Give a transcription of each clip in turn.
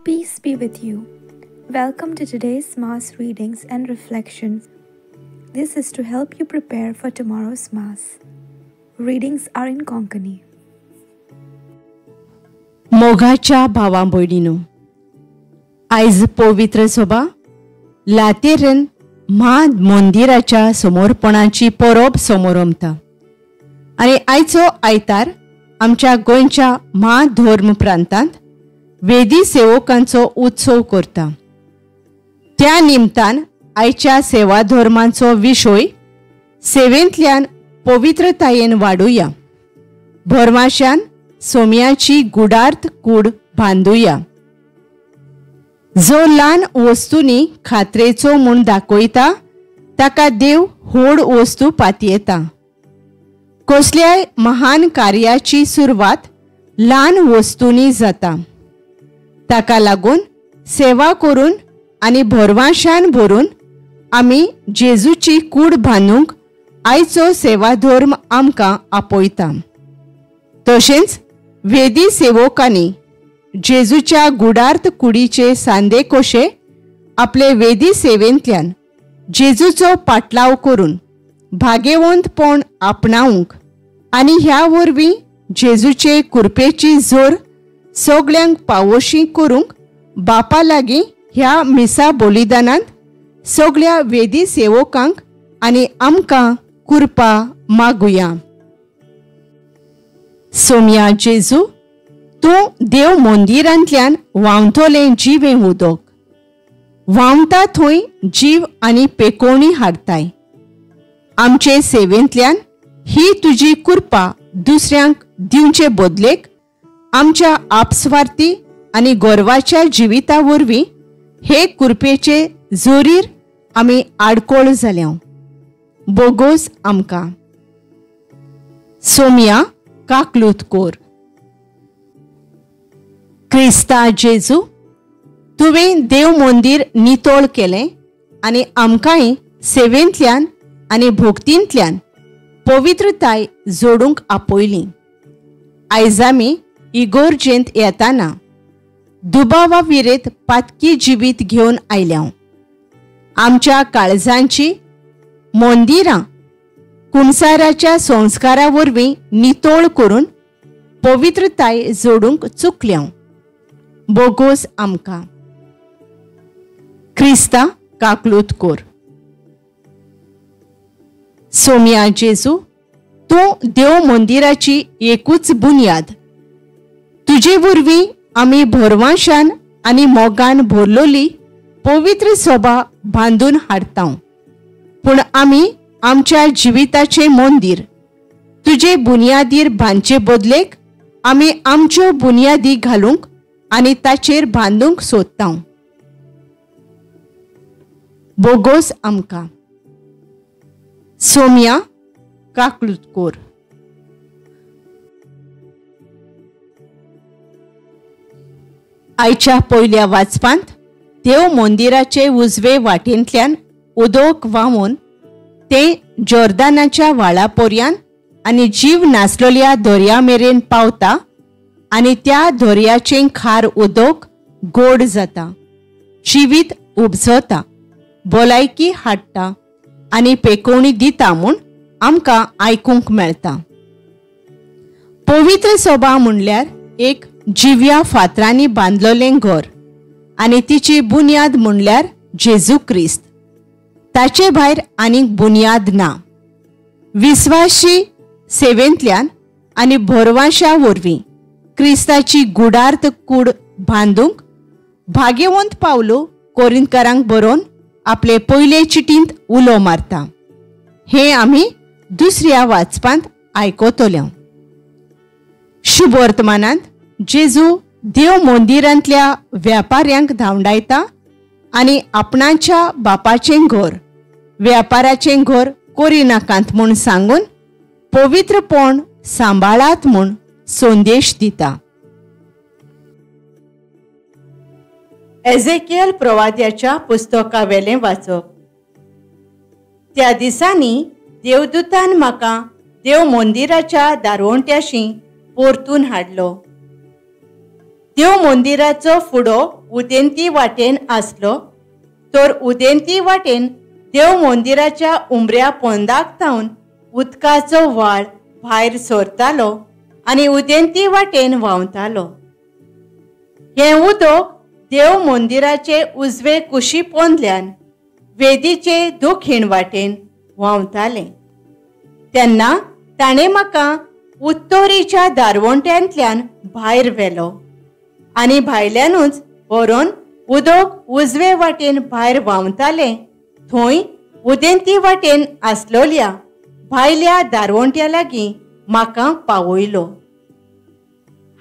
Peace be with you. Welcome to today's Mass readings and reflections. This is to help you prepare for tomorrow's Mass. Readings are in Konkani. मोगाच्या भावा भयणीनो, आयज पवित्र सभा लातेरन म्हा मंदिराच्या समर्पणाची परब समोरमता आनी आयचो आयतार आमच्या गोंयच्या म्हाधर्म प्रांतांत वेदी सेवकांचो उत्सव करता. त्या निमतान आयच्या सेवा धर्माचो विशय सेवेंतल्यान पवित्रतायेन वाडुया, भरमाशान सोम्याची गुडार्थ कूड बांदुया. जो ल्हान वस्तूंनी खात्रेचो म्हूण दाखयता ताका देव व्हड वस्तू पातयेता. कसल्याय महान कार्याची सुरवात ल्हान वस्तूंनी जाता. ताका लागून सेवा करून आनी भरवाशान भरून आमी जेजूची कूड बांदूंक आयचो सेवाधर्म आमकां आपयता. तशेंच वेदी सेवकांनी जेजूच्या गुडार्थ कुडीचे सांदे कोशे आपले वेदी सेवेंतल्यान जेजूचो पाटलाव करून भागेवंतपण आपणावंक आनी ह्या वरवीं जेजूचे कृपेची जोर सगल्यांक पावोशी करूंक बापा लागीं ह्या मिसा बलिदानांत सगल्या वेदी सेवकांक आनी आमकां कृपा मागुया. सोम्या जेजू, तूं देव मंदिरांतल्यान व्हांवतलें जिवें उदक, व्हांवता थंय जीव आनी पेकोवणी हाडताय. आमचे सेवेंतल्यान ही तुजी कृपा दुसऱ्यांक दिवचे बदलेक आमच्या आपस्वार्थी आनी गर्वाच्या जिविता वरवीं हे कृपेचे जोरीर आमी आडकोळ जाल्या. बोगोस आमकां. सोम्या काकलूत कोर. क्रिस्ता जेजू, तुवें देव मंदीर नितळ केलें आनी आमकांय सेवेंतल्यान आनी भक्तींतल्यान पवित्रताय जोडूंक आपयली. आयज आमी इगोर्जेंत येताना दुबावा विरेत पातकी जिवीत घेवन आयल्या. आमच्या काळजांची मंदिरां कुमसाराच्या संस्कारा वरवीं नितळ करून पवित्रताय जोडूंक चुकल्या. बोगोस आमकां. क्रिस्ता काकलूत कोर. सोम्या जेजू, तूं देव मंदिराची एकूच बुन्याद. तुजे वरवीं आमी भरवाशान आनी मोगान भरलोली पवित्र सभा बांदून हाडता. पूण आमी आमच्या जिविताचें मंदीर तुजे बुन्यादीर बांदचे बदलेक आमी आमच्यो बुन्यादी घालूंक आनी ताचेर बांदूंक सोदता. बोगोस आमकां. सोम्या काकलूत कोर. आयच्या पयल्या वाचपांत देव मंदिराचे उजवे वाटेंतल्यान उदक व्हांवून तें जॉर्दानाच्या व्हाळा पोरयान आनी जीव नासलेल्या दर्या मेरेन पावता आनी त्या दर्याचें खार उदक गोड जाता, जिवीत उपजता, भलायकी हाडटा आनी पेकोवणी दिता म्हूण आमकां आयकूंक मेळटा. पवित्र सभा म्हणल्यार एक जिव्या फातरांनी बांदलेलें घर आनी तिची बुन्याद म्हणल्यार जेजू क्रिस्त. ताचे भायर आनीक बुन्याद ना. विस्वाशी सेवेंतल्यान आनी भरवाशा वरवीं क्रिस्ताची गुडार्थ कूड बांदूंक भाग्यवंत पावलो कोरिंतकारांक बरोवन आपले पयले चिटींत उलो मारता. हें आमी दुसऱ्या वाचपांत आयकतले. शुभवर्तमानांत जेजू देव मंदिरांतल्या व्यापाऱ्यांक धांवडायता आनी आपणाच्या बापाचें घर व्यापाराचें घर करिनाकात म्हूण सांगून पवित्रपण सांबाळात म्हूण संदेश दिता. एझेकियल प्रवाद्याच्या पुस्तकावेलें वाचप. त्या दिसांनी देवदूतान म्हाका देव मंदिराच्या दारवंट्याशी परतून हाडलो. देव मंदिराचो फुडो उदेंती वाटेन आसलो तर उदेंती वाटेन देव मंदिराच्या उमऱ्या पोंदाक थावन उदकाचो व्हाळ भायर सरतालो आनी उदेंती वाटेन व्हांवतालो. हें उदक देव मंदिराचे उजवे कुशी पोंदल्यान वेदीचे दक्षिण वाटेन व्हांवतालें. तेन्ना ताणें म्हाका उत्तरेच्या दारवंट्यांतल्यान भायर व्हेलो आनी भायल्यानूच व्हरून उदक उजवे वाटेन भायर व्हांवतालें थंय उदेंती वाटेन आसलोल्या भायल्या दारवंट्या लागीं म्हाका पावयलो.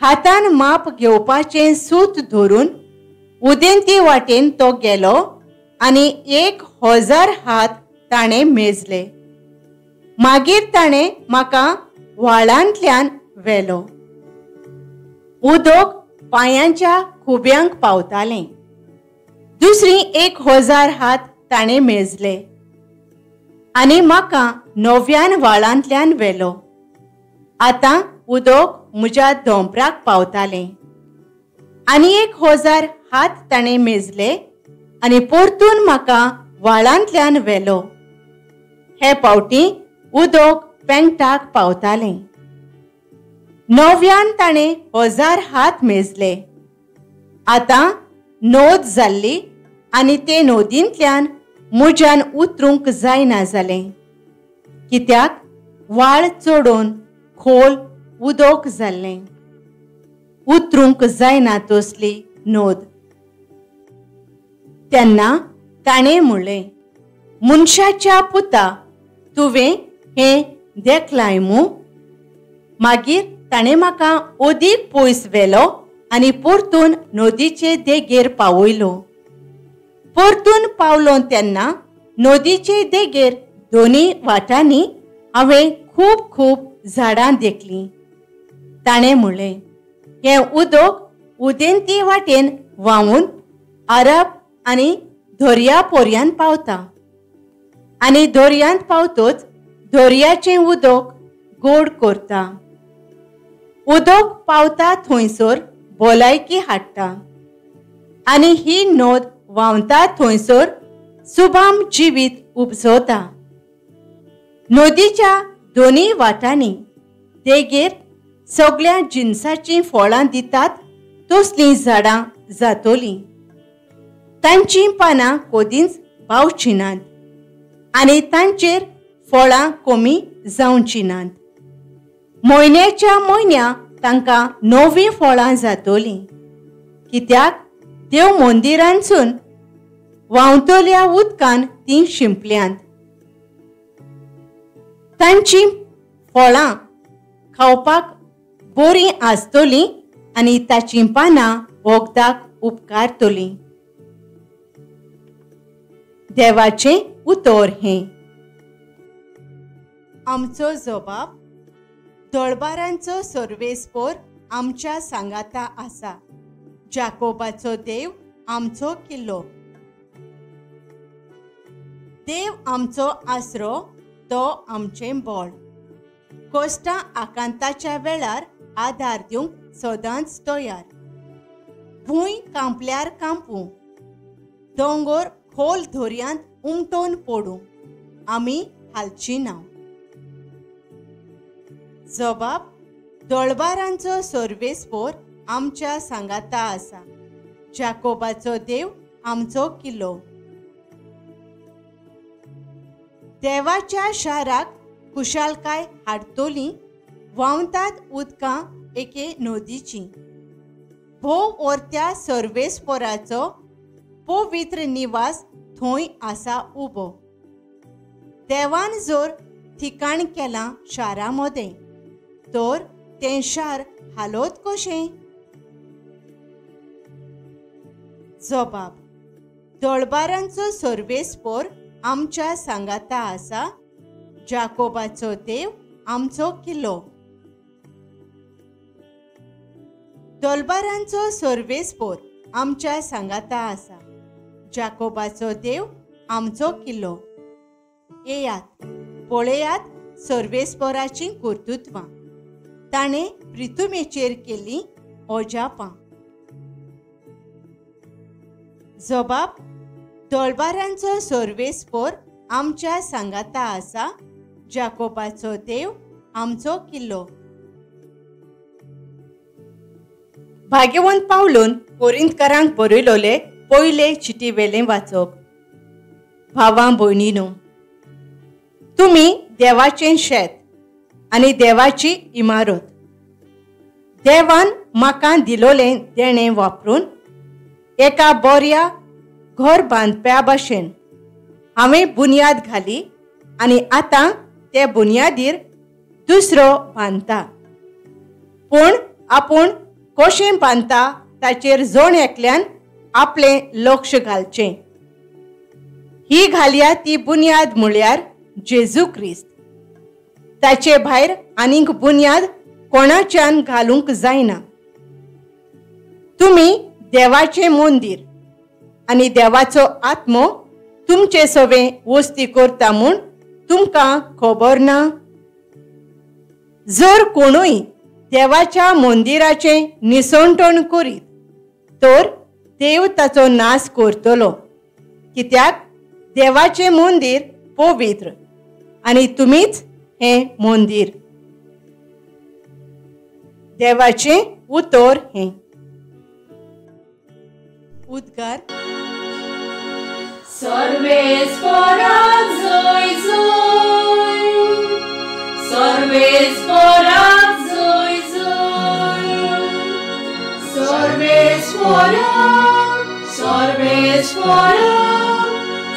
हातान माप घेवपाचें सूत धरून उदेंती वाटेन तो गेलो आनी 1000 हात ताणें मेजले. मागीर ताणें म्हाका व्हाळांतल्यान व्हेलो. उदक पांयांच्या खुब्यांक पावतालें. दुसरी 1000 हात ताणें मेजले आनी म्हाका नव्यान व्हाळांतल्यान व्हेलो. आतां उदक म्हज्या धोंपराक पावतालें. आनी 1000 हात ताणें मेजले आनी परतून म्हाका व्हाळांतल्यान व्हेलो. हे पावटी उदक पेंटाक पावतालें. नव्यान ताणें 1000 हात मेजले. आतां नोद जाल्ली आनी ते नदींतल्यान म्हज्यान उतरूंक जायना जालें, कित्याक व्हाळ चडोवन खोल उदक जाल्लें. उतरूंक जायना तसली नोद. तेन्ना ताणें म्हणलें, मनशाच्या पुता, तुवें हें देखलाय मू? मागीर ताणें म्हाका अदीक पयस व्हेलो आनी परतून नदीचे देगेर पावयलो. परतून पावलो तेन्ना नदीचे देगेर दोनी वाटांनी हांवें खूब खूब झाडां देखलीं. ताणें म्हणलें, हें उदक उदेंती वाटेन व्हांवून अरब आनी दर्या पोरयान पावता आनी दर्यांत पावतच दर्याचें उदक गोड करता. उदक पावता थंयसर भलायकी हाडटा आनी ही नद व्हांवता थंयसर सुभाम जिवीत उपजता. नदीच्या दोनूय वाटांनी देगेर सगळ्या जिनसाचीं फळां दितात तसलीं झाडां जातलीं. तांचीं पानां कदींच बावचीं नात आनी तांचेर फळां कमी जावचीं नात. म्हयन्याच्या म्हयन्या तांकां नवीं फळां जातलीं, कित्याक देव मंदिरांतसून व्हांवतल्या उदकान तीं शिंपल्यांत. तांचीं फळां खावपाक बरीं आसतलीं आनी ताचीं पानां वखदाक उपकारतलीं. देवाचें उतर हें. आमचो जबाब दळबारांचो सर्वेस्पोर आमच्या सांगाता आसा. जाकोबाचो देव आमचो किल्लो. देव आमचो आसरो, तो आमचें बळ. कश्टां आकांताच्या वेळार आदार दिवंक सदांच तयार. भूंय कांपल्यार कांपूं, दोंगर खोल दर्यांत उमटोवन पडूं, आमी हालची ना. जबाब दळबारांचो सर्वेस्पोर आमच्या सांगाता आसा. जाकोबाचो देव आमचो किल्लो. देवाच्या शाराक खुशालकाय हाडटली, व्हांवतात उदकां एके नदीचीं. भोव ओरत्या सर्वेस्पोराचो पवित्र निवास थंय आसा उबो. देवान जर ठिकाण केलां शारा मदें तर तें शार हालोत कशें? जबाब दळबारांचो सर्वेस्पोर आमच्या सांगाता आसा. जाकोबाचो देव आमचो किल्लो. दळबारांचो सर्वेस्पोर आमच्या सांगाता आसा. जाकोबाचो देव आमचो किल्लो. येयात पळयात सर्वेस्पोराचीं कर्तृत्वां, ताणें प्रिथुमेचेर केल्लीं अजापां. जबाब दळबारांचो सर्वेस्पोर आमच्या सांगाता आसा, जाकोबाचो देव आमचो किल्लो. भाग्यवंत पावलून कोरिंतकारांक बरयलोले पयले चिटी वेलें वाचप. भावां भयणीनो, तुमी देवाचें शेत आनी देवाची इमारत. देवान म्हाका दिलोलें देणें वापरून एका बऱ्या घर बांदप्या भाशेन हांवें बुन्याद घाली आनी आतां ते बुन्यादीर दुसरो बांदता. पूण आपूण कशें बांदता ताचेर जण एकल्यान आपलें लक्ष घालचें. ही घालया ती बुन्याद म्हळ्यार जेजू क्रिस्त. ताचे भायर आनीक बुन्याद कोणाच्यान घालूंक जायना. तुमी देवाचें मंदीर आनी देवाचो आत्मो तुमचे सवें वस्ती करता म्हूण तुमकां खबर ना. जर कोणूय देवाच्या मंदिराचें निसणटण करीत तर देव ताचो नाश करतलो, कित्याक देवाचें मंदीर पवित्र आनी तुमीच हें मंदीर. देवाचें उतर हें. उद्गार. सर्वेस्पोराक जय जय, सर्वेस्पोराक जय जय, सर्वेस्पोराक, सर्वेस्पोराक,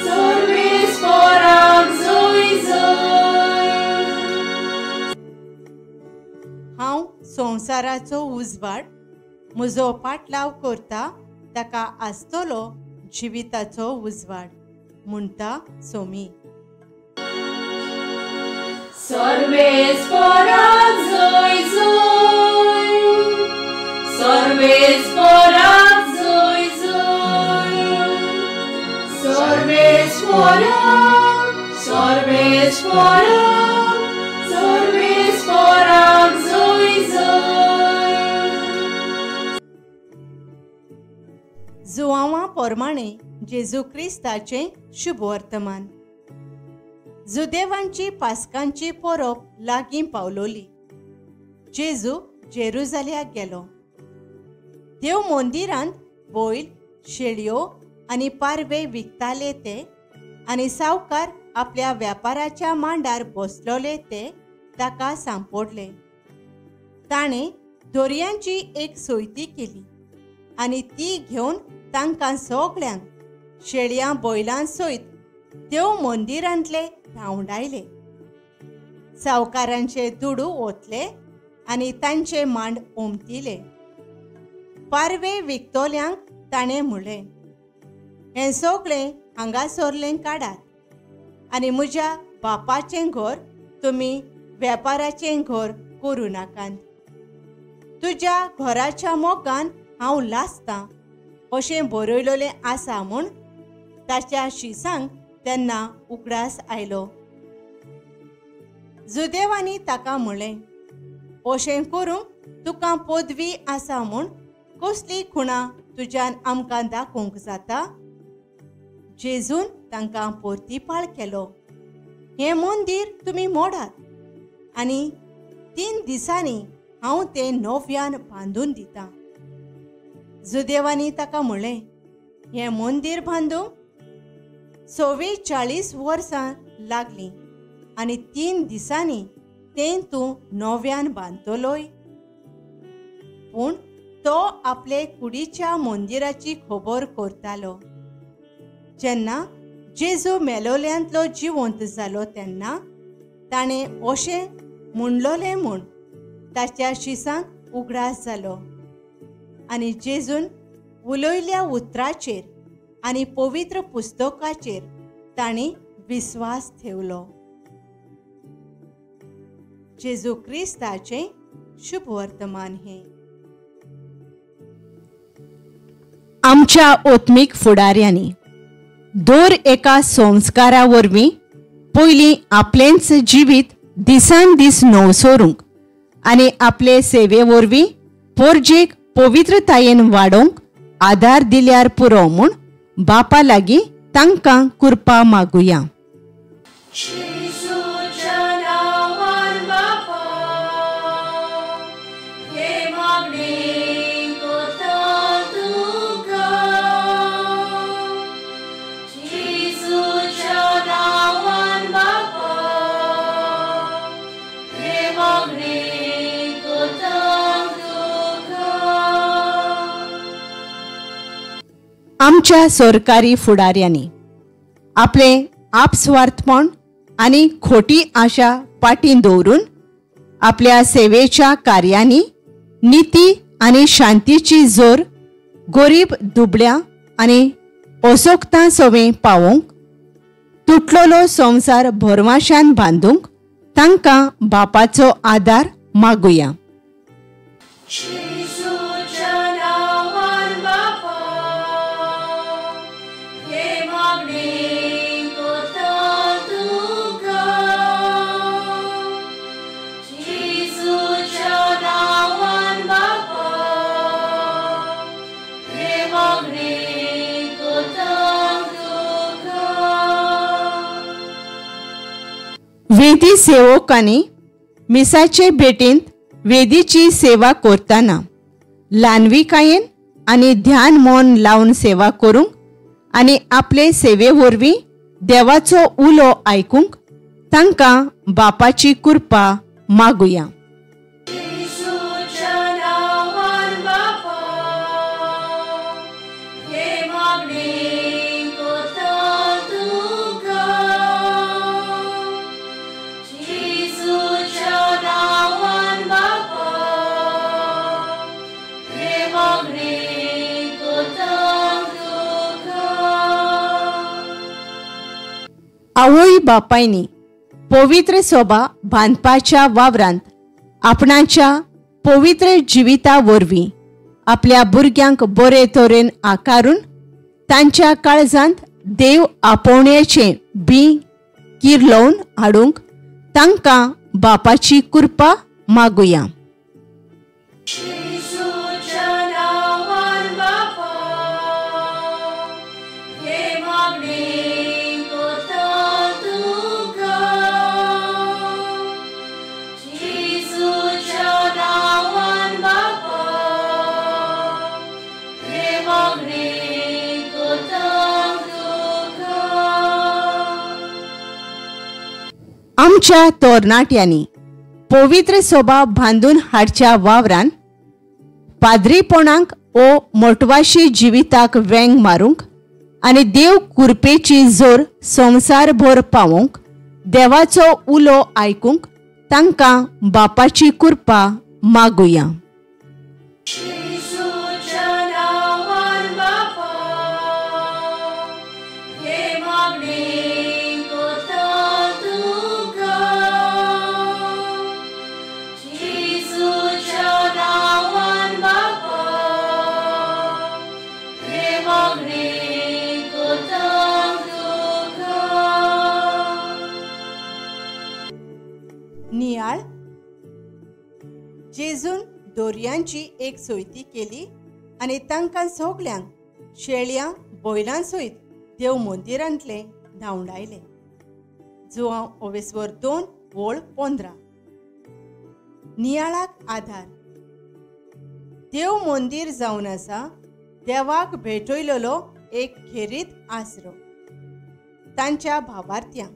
सर्वेस्पोराक जय जय. हांव संवसाराचो उजवाड, म्हजो पाटलाव करता ताका आसतलो जिविताचो उजवाड, म्हणटा सोमी. सर्वेस्पोराक जय जय, सर्वेस्पोराक जय जय, सर्वेस्पोराक, सर्वेस्पोराक, सर्वेस्पोराक जय जय. जुआंवा प्रमाणे जेजू क्रिस्ताचें शुभवर्तमान. जुदेवांची पास्कांची परब लागीं पावलोली. जेजू जेरुजाल्याक गेलो. देव मंदिरांत बैल, शेळयो आनी पारवे विकताले ते आनी सावकार आपल्या व्यापाराच्या मांडार बसलोले ते ताका सांपडले. ताणें दोरयांची एक सोयती केली आनी ती घेवन तांकां सगळ्यांक शेळयां बैलां सयत देव मंदिरांतले धांवडायले. सावकारांचे दुडू ओतले आनी तांचे मांड ओमतिले. पारवे विकतल्यांक ताणें म्हणलें, हें सगळें हांगासरलें काडात आनी म्हज्या बापाचें घर तुमी वेपाराचें घर करूं नाकात. तुज्या घराच्या मोगान हांव लासतां अशें बरयलोलें आसा म्हूण ताच्या शिसांक तेन्ना उगडास आयलो. जुदेवांनी ताका म्हणलें, अशें करूंक तुका पदवी आसा म्हूण कसली खुणा तुज्यान आमकां दाखोवंक जाता? जेजून तांकां परतीपाळ केलो, हें मंदीर तुमी मोडात आनी 3 दिसांनी हांव तें नव्यान बांदून दितां. जुदेवांनी ताका म्हणलें, हें मंदीर बांदूंक 44 वर्सां लागलीं आनी 3 दिसांनी तें तूं नव्यान बांदतलोय? पूण तो आपले कुडीच्या मंदिराची खबर करतालो. जेन्ना जेजू मेलोल्यांतलो जिवंत जालो तेन्ना ताणें अशें म्हणलोलें म्हूण ताच्या शिसांक उगडास जालो आनी जेजून उलयल्या उतराचेर आनी पवित्र पुस्तकाचेर तांणी विस्वास ठेवलो. जेजू क्रिस्ताचें शुभ वर्तमान हें. आमच्या आत्मीक फुडाऱ्यांनी दर एका संस्कारा वरवीं पयलीं आपलेंच जिवीत दिसान दीस नवसोरूंक आनी आपले सेवे वरवीं पोरजेक पवित्रतायेन वाडोवंक आदार दिल्यार पुरो म्हूण बापा लागीं तांकां कृपा मागुया. आमच्या सरकारी फुडाऱ्यांनी आपले आपस्वार्थपण आनी खोटी आशा पाटीं दवरून आपल्या सेवेच्या कार्यांनी निती आनी शांतीची जोर गोरीब दुबळ्या आनी असोक्तां सवें पावोवंक, तुटलेलो संवसार भरवाशान बांदूंक तांकां बापाचो आदार मागुया. वेदी सेवकांनी मिसाचे भेटींत वेदीची सेवा करतना ल्हानविकायेन आनी ध्यान मन लावन सेवा करूंक आनी आपले सेवे वरवीं देवाचो उलो आयकूंक तांकां बापाची कृपा मागुया. आवय बापायनी पवित्र सोबा बांदपाच्या वावरांत आपणाच्या पवित्र जिविता वरवीं आपल्या भुरग्यांक बरे तरेन आकारून तांच्या काळजांत देव आपोवण्याचें बीं किर्लोवन हाडूंक तांकां बापाची कृपा मागुया. आमच्या तरणाट्यांनी पवित्र सोबा बांदून हाडच्या वावरान पाद्रीपणाक ओ मोटवाशी जिविताक वेंग मारूंक आनी देव कृपेची जोर संवसारभर पावोवंक देवाचो उलो आयकूंक तांकां बापाची कृपा मागुया. नियाळ. जेजून दोरयांची एक सोयती केली आनी तांकां सगल्यांक शेळयां बैलां सयत देव मंदिरांतले धांवडायले. जुआंव ओवेस्वर 2:15. नियाळाक आधार. देव मंदीर जावन आसा देवाक भेटयलेलो एक खेरीत आसरो. तांच्या भावार्थ्यांक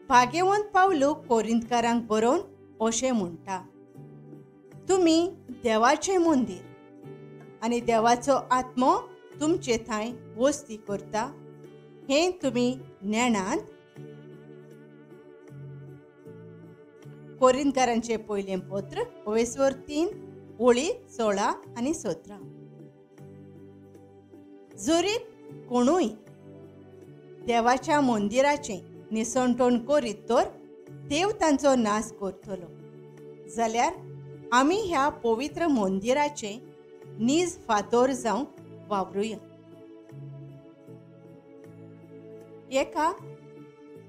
भाग्यवंत पावलू कोरिंतकारांक बरोवन अशें म्हणटा, तुमी देवाचें मंदीर आनी देवाचो आत्मो तुमचे थंय वस्ती करता हें तुमी नेणात. कोरिंतकारांचें पयलें पत्र ओवेस्वर 3:16 आनी 17. जरी कोणूय देवाच्या मंदिराचें निसणटण करीत तर देव तांचो नाश करतलो, जाल्यार आमी ह्या पवित्र मंदिराचें नीज फातोर जावंक वावरुया. एका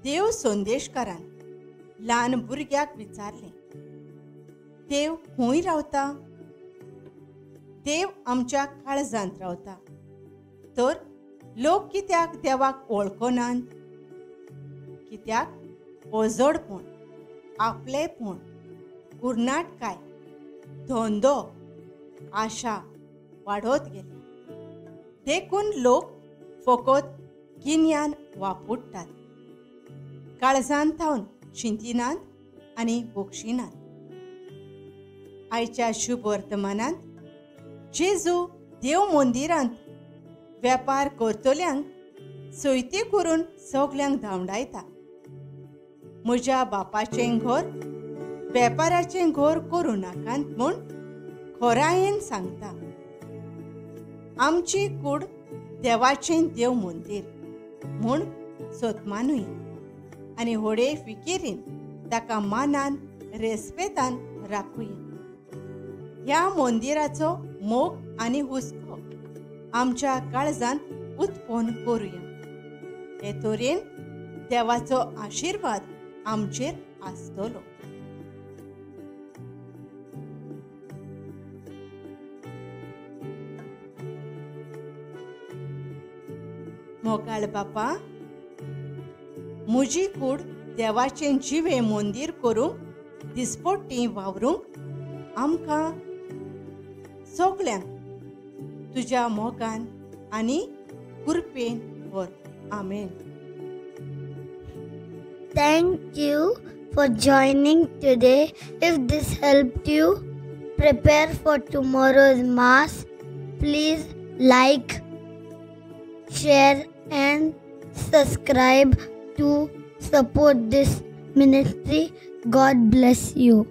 देव संदेशकारान ल्हान भुरग्याक विचारलें, देव खंय रावता? देव आमच्या काळजांत रावता, तर लोक कित्याक देवाक वळखनात? कित्याक ओजडपण, आपलेपण, कुर्नाटकाय, धंदो, आशा वाडत गेल्या. देखून लोक फकत गिन्यान वापुडटात, काळजान थावन चिंतिनात आनी बक्षिनात. आयच्या शुभ वर्तमानांत जेजू देव मंदिरांत वेपार करतल्यांक सोयती करून सगल्यांक धांवडायता. म्हज्या बापाचें घर वेपाराचें घर करूं नाकात म्हूण खोरायेन सांगता. आमची कूड देवाचें देव मंदीर म्हूण सोतमानूय आनी व्हडे फिकिरीन ताका मानान रेस्पेतान राखुया. ह्या मंदिराचो मोग आनी हुस्को आमच्या काळजान उत्पन्न करुया. हे तरेन देवाचो आशिर्वाद आमचेर आसतलो. मोगाळ बापा, म्हजी कूड देवाचें जिवें मंदीर करूंक दिसपट्टी वावरूंक आमकां सगल्यांक तुज्या मोगान आनी कृपेन व्हर. आमेन. Thank you for joining today. If this helped you prepare for tomorrow's Mass, please like, share and subscribe to support this ministry. God bless you.